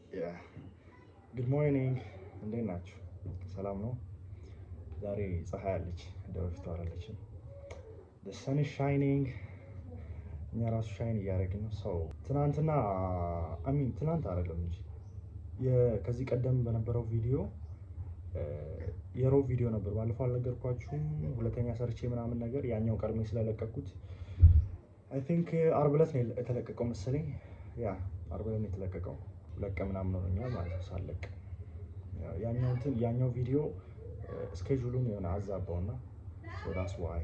Yeah, good morning። እንዴት ናችሁ? ሰላም ነው? ዛሬ ፀሐይ አለች፣ እንደ በፊቱ አይደለችም። The sun is shining። እኛ ራሱ shine እያደረግን ነው። So ትናንትና፣ I mean ትናንት አይደለም እንጂ ከዚህ ቀደም በነበረው ቪዲዮ፣ የሮብ ቪዲዮ ነበር። ባለፈው አልነገርኳችሁም። ሁለተኛ ሰርቼ ምናምን ነገር ያኛው ቀድሜ ስለለቀኩት I think አርብ ዕለት ነው የተለቀቀው መሰለኝ። Yeah፣ አርብ ዕለት ነው የተለቀቀው። 2 ቀን ምናምን ሆኖኛል ማለት ነው ሳለቅ። ያኛው እንትን ያኛው ቪዲዮ schedule ኡን የሆነ አዛባውና so that's why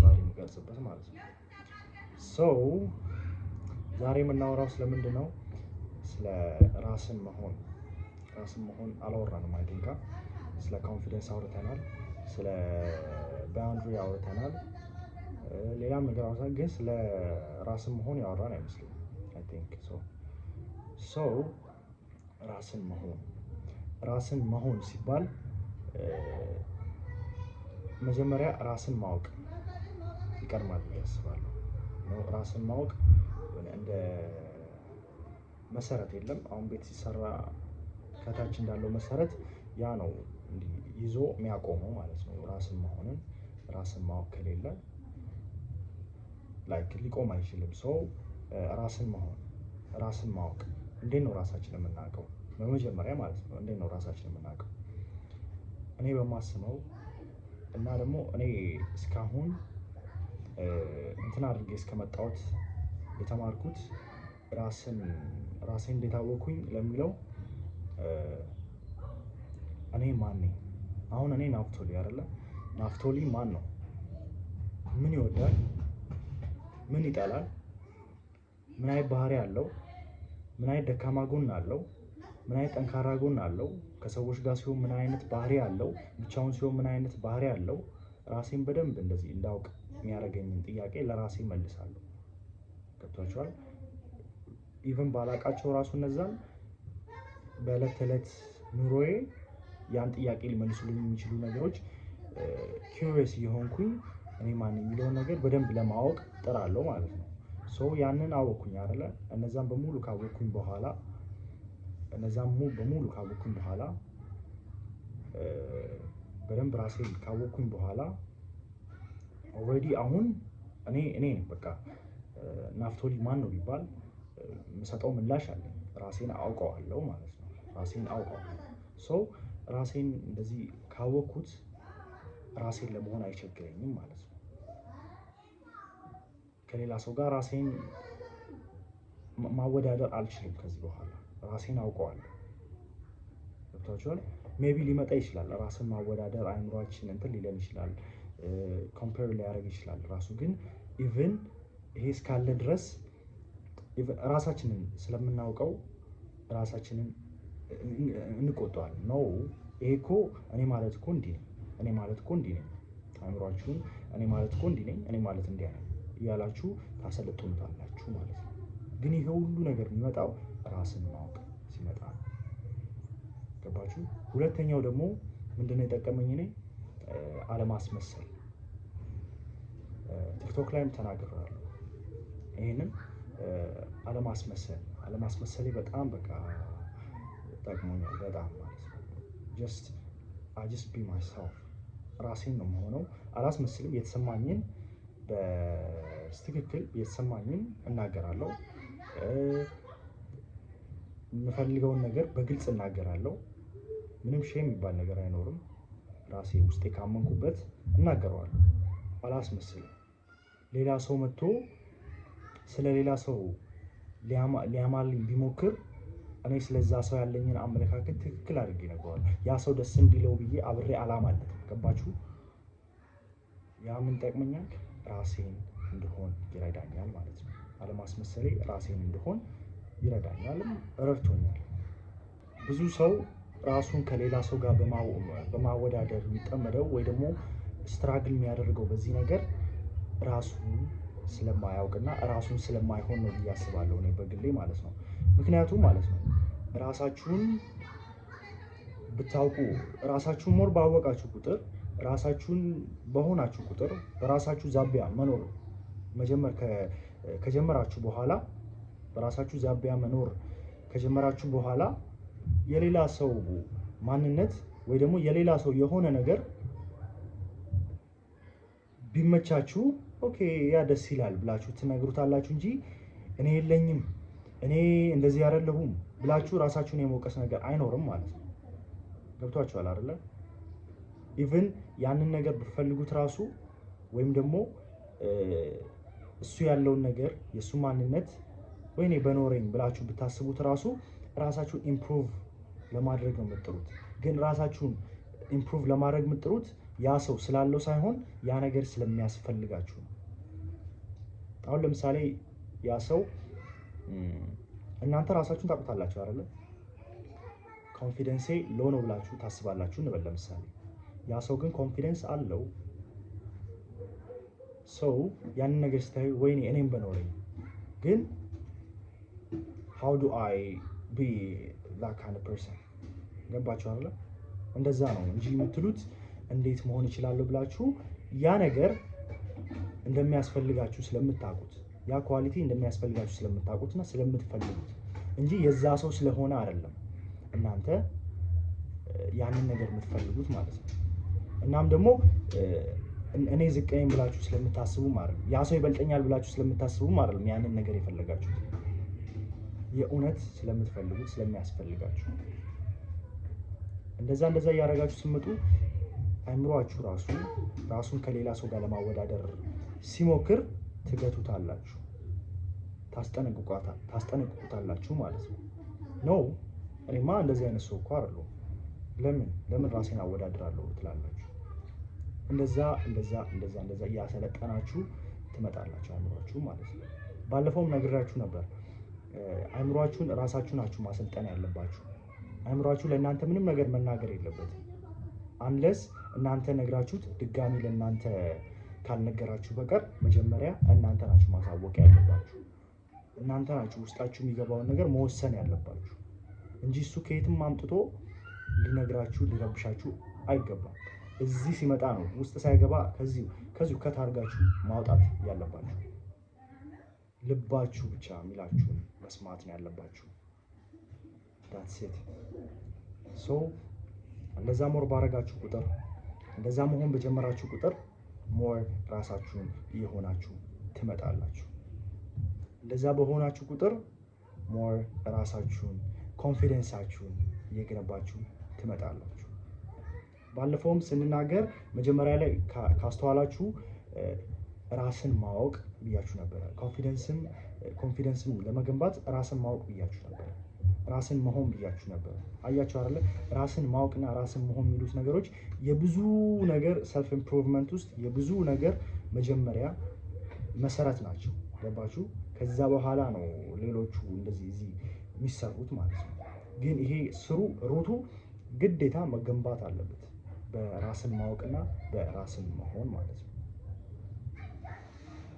ዛሬ የምቀርጽበት ማለት ነው። So ዛሬ የምናወራው ስለምንድን ነው? ስለ ራስን መሆን። ራስን መሆን አላወራንም። I think ስለ confidence አውርተናል፣ ስለ boundary አውርተናል፣ ሌላም ነገር አውርተናል። ግን ስለ ራስን መሆን ያወራን አይመስለኝም። I think so። So ራስን መሆን፣ ራስን መሆን ሲባል መጀመሪያ ራስን ማወቅ ይቀድማል ብዬ አስባለሁ። ራስን ማወቅ እንደ መሰረት የለም። አሁን ቤት ሲሰራ ከታች እንዳለው መሰረት ያ ነው እንዲህ ይዞ የሚያቆመው ማለት ነው። ራስን መሆንን፣ ራስን ማወቅ ከሌለ like ሊቆም አይችልም። So ራስን መሆን፣ ራስን ማወቅ፣ እንዴት ነው ራሳችን የምናውቀው? በመጀመሪያ ማለት ነው፣ እንዴት ነው ራሳችን የምናውቀው? እኔ በማስበው እና ደግሞ እኔ እስካሁን እንትን አድርጌ እስከመጣሁት የተማርኩት ራሴን እንዴት አወኩኝ ለሚለው፣ እኔ ማን ነኝ? አሁን እኔ ናፍቶሊ አይደለ? ናፍቶሊ ማን ነው? ምን ይወዳል? ምን ይጠላል? ምን አይነት ባህሪ አለው? ምን አይነት ደካማ ጎን አለው? ምን አይነት ጠንካራ ጎን አለው? ከሰዎች ጋር ሲሆን ምን አይነት ባህሪ አለው? ብቻውን ሲሆን ምን አይነት ባህሪ አለው? ራሴን በደንብ እንደዚህ እንዳውቅ የሚያደርገኝን ጥያቄ ለራሴ መልሳለሁ። ገብቷችኋል? Even ባላቃቸው ራሱ እነዛን በዕለት ተዕለት ኑሮዬ ያን ጥያቄ ሊመልሱልኝ የሚችሉ ነገሮች curious እየሆንኩኝ እኔ ማን የሚለውን ነገር በደንብ ለማወቅ ጥራለሁ ማለት ነው። So ያንን አወቅኩኝ አይደለ? እነዛን በሙሉ ካወቅኩኝ በኋላ፣ በደንብ ራሴን ካወቅኩኝ በኋላ already አሁን እኔ በቃ ናፍቶሊ ማን ነው ቢባል የምሰጠው ምላሽ አለኝ። ራሴን አውቀዋለሁ ማለት ነው። ራሴን አውቀዋለሁ። So ራሴን እንደዚህ ካወቅኩት ራሴን ለመሆን አይቸግረኝም ማለት ነው። ከሌላ ሰው ጋር ራሴን ማወዳደር አልችልም ከዚህ በኋላ፣ ራሴን አውቀዋለሁ። ገብቷችኋል? Maybe ሊመጣ ይችላል። ራስን ማወዳደር አእምሯችን እንትን ሊለን ይችላል፣ compare ሊያደርግ ይችላል ራሱ። ግን even ይሄ እስካለ ድረስ ራሳችንን ስለምናውቀው ራሳችንን እንቆጠዋለን። No፣ ይሄ እኮ እኔ ማለት እኮ እንዲህ ነኝ፣ እኔ ማለት እኮ እንዲህ ነኝ። አእምሯችሁን እኔ ማለት እኮ እንዲህ ነኝ፣ እኔ ማለት እንዲህ ነኝ እያላችሁ ታሰለጥኑታላችሁ ማለት ነው። ግን ይሄ ሁሉ ነገር የሚመጣው ራስን ማወቅ ሲመጣ ነው። ገባችሁ? ሁለተኛው ደግሞ ምንድነው የጠቀመኝ እኔ? አለማስመሰል። ቲክቶክ ላይም ተናግሬዋለሁ። ይሄንን አለማስመሰል፣ አለማስመሰሌ በጣም በቃ ጠቅሞኛል በጣም ማለት ነው። Just I just be myself፣ ራሴን ነው የምሆነው። አላስመስልም። የተሰማኝን በትክክል የተሰማኝን እናገራለሁ። የምፈልገውን ነገር በግልጽ እናገራለሁ። ምንም shame የሚባል ነገር አይኖርም። ራሴ ውስጤ ካመንኩበት እናገረዋለሁ። አላስመስልም። ሌላ ሰው መጥቶ ስለ ሌላ ሰው ሊያማልኝ ቢሞክር እኔ ስለዛ ሰው ያለኝን አመለካከት ትክክል አድርጌ እነግረዋለሁ። ያ ሰው ደስ እንዲለው ብዬ አብሬ አላማለትም። ገባችሁ? ያ ምን ጠቅመኛል? ራሴን እንድሆን ይረዳኛል ማለት ነው። አለማስመሰሌ ራሴን እንድሆን ይረዳኛልም ረድቶኛል። ብዙ ሰው ራሱን ከሌላ ሰው ጋር በማወዳደር የሚጠመደው ወይ ደግሞ struggle የሚያደርገው በዚህ ነገር ራሱን ስለማያውቅና ራሱን ስለማይሆን ነው ብዬ አስባለሁ እኔ በግሌ ማለት ነው። ምክንያቱም ማለት ነው ራሳችሁን ብታውቁ፣ ራሳችሁን more ባወቃችሁ ቁጥር፣ ራሳችሁን በሆናችሁ ቁጥር፣ በራሳችሁ ዛቢያ መኖር መጀመር ከጀመራችሁ በኋላ፣ በራሳችሁ ዛቢያ መኖር ከጀመራችሁ በኋላ የሌላ ሰው ማንነት ወይ ደግሞ የሌላ ሰው የሆነ ነገር ቢመቻችሁ okay ያ ደስ ይላል ብላችሁ ትነግሩታላችሁ እንጂ እኔ የለኝም፣ እኔ እንደዚህ አይደለሁም ብላችሁ ራሳችሁን የመውቀስ ነገር አይኖርም ማለት ነው። ገብቷችኋል አይደለ? Even ያንን ነገር ብትፈልጉት ራሱ ወይም ደግሞ እሱ ያለውን ነገር፣ የእሱ ማንነት ወይኔ በኖረኝ ብላችሁ ብታስቡት ራሱ ራሳችሁን improve ለማድረግ ነው የምትጥሩት። ግን ራሳችሁን improve ለማድረግ የምትጥሩት ያ ሰው ስላለው ሳይሆን ያ ነገር ስለሚያስፈልጋችሁ ነው። አሁን ለምሳሌ ያ ሰው፣ እናንተ ራሳችሁን ታውቁታላችሁ አይደለ? Confidence ኤ low ነው ብላችሁ ታስባላችሁ እንበል ለምሳሌ። ያ ሰው ግን confidence አለው። So ያንን ነገር ስታዩ ወይኔ እኔም በኖረኝ፣ ግን how do I be that kind of person? ገባችሁ አይደለ? እንደዛ ነው እንጂ የምትሉት እንዴት መሆን እችላለሁ ብላችሁ ያ ነገር እንደሚያስፈልጋችሁ ስለምታውቁት፣ ያ quality እንደሚያስፈልጋችሁ ስለምታውቁትና ስለምትፈልጉት እንጂ የዛ ሰው ስለሆነ አይደለም እናንተ ያንን ነገር የምትፈልጉት ማለት ነው። እናም ደግሞ እኔ ዝቅ ነኝ ብላችሁ ስለምታስቡ አይደለም፣ ያ ሰው ይበልጠኛል ብላችሁ ስለምታስቡ አይደለም ያንን ነገር የፈለጋችሁት፣ የእውነት ስለምትፈልጉት፣ ስለሚያስፈልጋችሁ። እንደዛ እንደዛ እያደረጋችሁ ስትመጡ አይምሯችሁ ራሱ ራሱን ከሌላ ሰው ጋር ለማወዳደር ሲሞክር ትገቱታላችሁ፣ ታስጠነቅቁታላችሁ ማለት ነው። No፣ እኔማ እንደዚህ አይነት ሰው እኮ አይደለሁም፣ ለምን ራሴን አወዳድራለሁ ትላላችሁ። እንደዛ እንደዛ እንደዛ እንደዛ እያሰለጠናችሁ ትመጣላችሁ አይምሯችሁ ማለት ነው። ባለፈውም ነግራችሁ ነበር። አይምሯችሁን ራሳችሁ ናችሁ ማሰልጠን ያለባችሁ። አይምሯችሁ ለእናንተ ምንም ነገር መናገር የለበትም። Unless እናንተ ነግራችሁት ድጋሚ ለእናንተ ካልነገራችሁ በቀር መጀመሪያ እናንተ ናችሁ ማሳወቅ ያለባችሁ። እናንተ ናችሁ ውስጣችሁ የሚገባውን ነገር መወሰን ያለባችሁ እንጂ እሱ ከየትም አምጥቶ ሊነግራችሁ ሊረብሻችሁ አይገባም። እዚህ ሲመጣ ነው፣ ውስጥ ሳይገባ ከዚሁ ከታርጋችሁ ማውጣት ያለባችሁ። ልባችሁ ብቻ የሚላችሁን መስማት ነው ያለባችሁ። That's it. So እንደዛ more ባረጋችሁ ቁጥር፣ እንደዛ መሆን በጀመራችሁ ቁጥር more ራሳችሁን እየሆናችሁ ትመጣላችሁ። እንደዛ በሆናችሁ ቁጥር more ራሳችሁን፣ confidence ኣችሁን እየገነባችሁ ትመጣላችሁ። ባለፈውም ስንናገር መጀመሪያ ላይ ካስተዋላችሁ ራስን ማወቅ ብያችሁ ነበረ። Confidence ም ለመገንባት ራስን ማወቅ ብያችሁ ነበረ። ራስን መሆን ብያችሁ ነበረ። አያችሁ አይደለ? ራስን ማወቅና ራስን መሆን የሚሉት ነገሮች የብዙ ነገር self improvement ውስጥ የብዙ ነገር መጀመሪያ መሰረት ናቸው። ገባችሁ? ከዛ በኋላ ነው ሌሎቹ እንደዚህ እዚህ የሚሰሩት ማለት ነው። ግን ይሄ ስሩ root ኡ ግዴታ መገንባት አለበት በራስን ማወቅና በራስን መሆን ማለት ነው።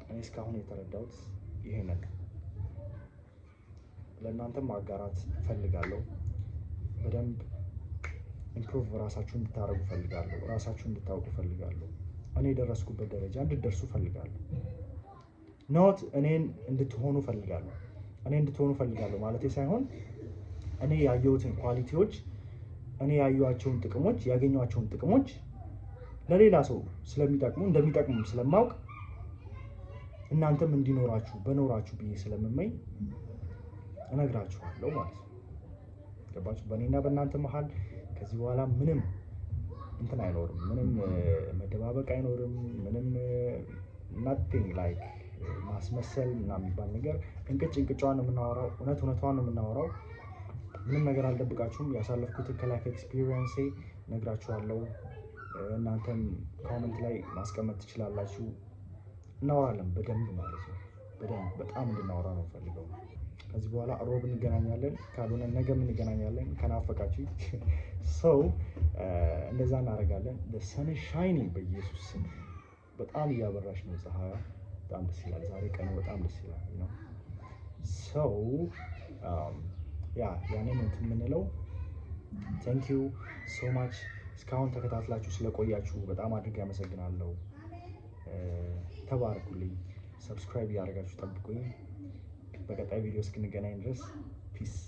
እኔ እስካሁን የተረዳሁት ይሄንን ነው። ለእናንተም ማጋራት እፈልጋለሁ። በደንብ improve ራሳችሁን እንድታደርጉ እፈልጋለሁ። ራሳችሁን እንድታውቁ እፈልጋለሁ። እኔ የደረስኩበት ደረጃ እንድትደርሱ እፈልጋለሁ። Not እኔን እንድትሆኑ እፈልጋለሁ። እኔ እንድትሆኑ እፈልጋለሁ ማለቴ ሳይሆን እኔ ያየሁትን quality ዎች፣ እኔ ያየኋቸውን ጥቅሞች፣ ያገኘኋቸውን ጥቅሞች ለሌላ ሰው ስለሚጠቅሙ፣ እንደሚጠቅሙ ስለማውቅ፣ እናንተም እንዲኖራችሁ በኖራችሁ ብዬ ስለምመኝ እነግራችኋለሁ ማለት ነው። ገባችሁ? በእኔና በእናንተ መሀል ከዚህ በኋላ ምንም እንትን አይኖርም። ምንም መደባበቅ አይኖርም። ምንም nothing like ማስመሰል ምናምን የሚባል ነገር። እንቅጭ እንቅጯን ነው የምናወራው። እውነት እውነቷን ነው የምናወራው። ምንም ነገር አልደብቃችሁም። ያሳለፍኩትን ከ life experience ኤ ነግራችኋለሁ። እናንተም comment ላይ ማስቀመጥ ትችላላችሁ። እናወራለን በደንብ ማለት ነው። በደንብ በጣም እንድናወራ ነው የምፈልገው። ከዚህ በኋላ ሮብ እንገናኛለን፣ ካልሆነ ነገም እንገናኛለን። ከናፈቃችሁ so እንደዛ እናደርጋለን። Sun is shining፣ በኢየሱስ ስም በጣም እያበራች ነው ፀሐይዋ። በጣም ደስ ይላል። ዛሬ ቀኑ በጣም ደስ ይላል ነው። So yeah፣ ያንን እንትን የምንለው thank you so much። እስካሁን ተከታትላችሁ ስለቆያችሁ በጣም አድርጌ አመሰግናለሁ። ተባረኩልኝ። Subscribe እያደረጋችሁ ጠብቁኝ። በቀጣይ ቪዲዮ እስክንገናኝ ድረስ peace።